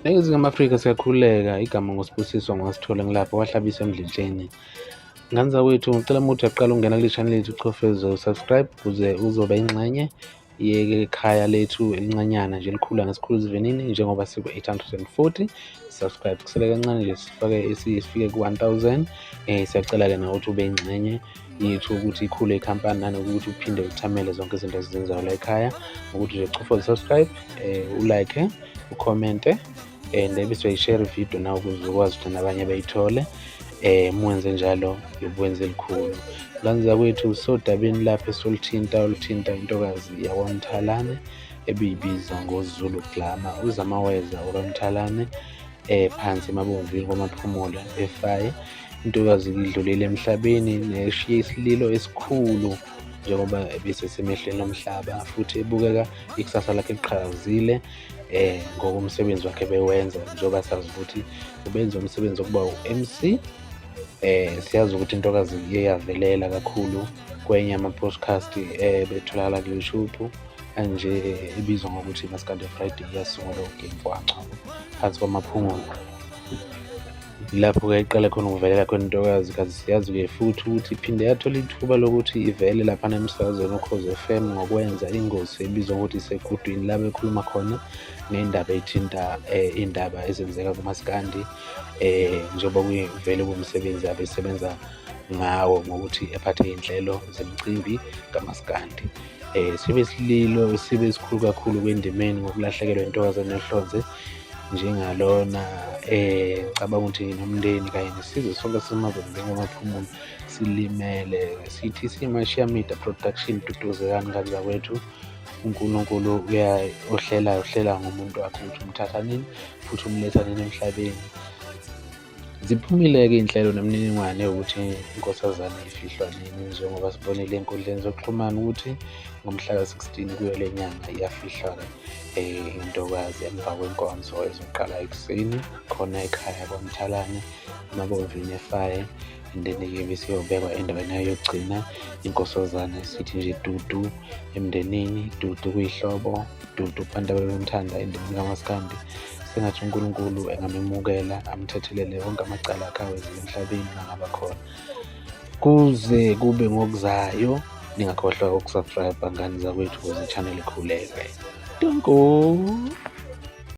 Ningizimu Afrika siyakhululeka, igama nguSibusiso ngiwasithole ngilapha kwaHlabisa eMdletsheneni. Ngane zakwethu ngicela uma uthi uyaqala ukungena kule channel yethu uchofe subscribe ukuze uzoba ingxenye yekhaya lethu elincanyana nje elikhula ngesikhulu isivinini njengoba siku-840 subscribe. Kusele kancane nje sifake sifike ku-1000. Siyacela-ke nawe ukuthi ube ingxenye yethu ukuthi ikhule ikhampani nanokuthi uphinde uthamele zonke izinto esizenzayo la ekhaya ngokuthi nje uchofoze subscribe, ulike, ukhomente and bese uyayishare ividiyo nawe ukuze ukwazi ukuthi nabanye bayithole. Muwenze njalo yobuwenze elikhulu. Ngane zakwethu, sodabeni lapho esoluthinta oluthinta intokazi yakwaMthalane ebiyibizwa ngoZulu Glamour, uZamaweza wakwaMthalane, phansi eMabomvini kwaMaphumulo eFaye. Intokazi idlulile emhlabeni neshiye isililo esikhulu njengoba ebesesemehlweni omhlaba futhi ebukeka ikusasa lakhe liqhakazile ngokomsebenzi wakhe bewenza, njengoba sazi ukuthi ubenza umsebenzi wokuba u-MC. Siyazi ukuthi intokazi iye yavelela kakhulu kwenye ama-podcast betholakala ku-YouTube kanje ebizwa ngokuthi Maskandi Friday, yasungulwa uGame Ngcwabo phansi kwaMaphumulo. Lapho-ke iqale khona ukuvelela khona intokazi. Kanti siyazi-ke futhi ukuthi iphinde yathola ithuba lokuthi ivele laphana emsakazweni Ukhozi FM ngokwenza ingosi ebizwa ngokuthi isegudwini, la bekhuluma khona ngendaba ethinta iy'ndaba ezenzeka kumaskandi, njengoba kuvele kuwumsebenzi abesebenza ngawo ngokuthi ephathe iy'nhlelo zemicimbi kamaskandi. Sibe isililo sibe sikhulu kakhulu kwendimeni ngokulahlekelwa intokazi enohlonze njengalona. Ngicabanga ukuthi nomndeni kanye nesizwe sonke saseMavumbeni kwaMaphumulo silimele. Sithi siyiMashiya Media Production, duduzekani ngane zakwethu. UNkulunkulu ohlelayo uhlela ngomuntu wakhe ukuthi umthatha nini futhi umletha nini emhlabeni. Ziphumile-ke iy'nhlelo nemininingwane yokuthi inkosazane ifihlwa nini, njengoba sibonile ey'nkundleni zokuxhumana ukuthi ngomhla ka-16 kuyo le nyanga iyafihlwa-ke intokazi emva kwenkonzo ezoqala ekuseni khona ekhaya kwaMthalane eMabomvini eFaye, and then-ke bese iyobekwa endaweni yayo yokugcina inkosazane. Sithi nje dudu emndenini, dudu kuyihlobo, dudu kubantu ababemthanda endimeni kamaskandi. Sengathi uNkulunkulu engamemukela, amthethelele wonke amacala akhe awenzile emhlabeni mangaba khona. Kuze kube ngokuzayo, ningakhohlwa ukusubscribe ngane zakwethu ukuze i-channel ikhuleke. Danko.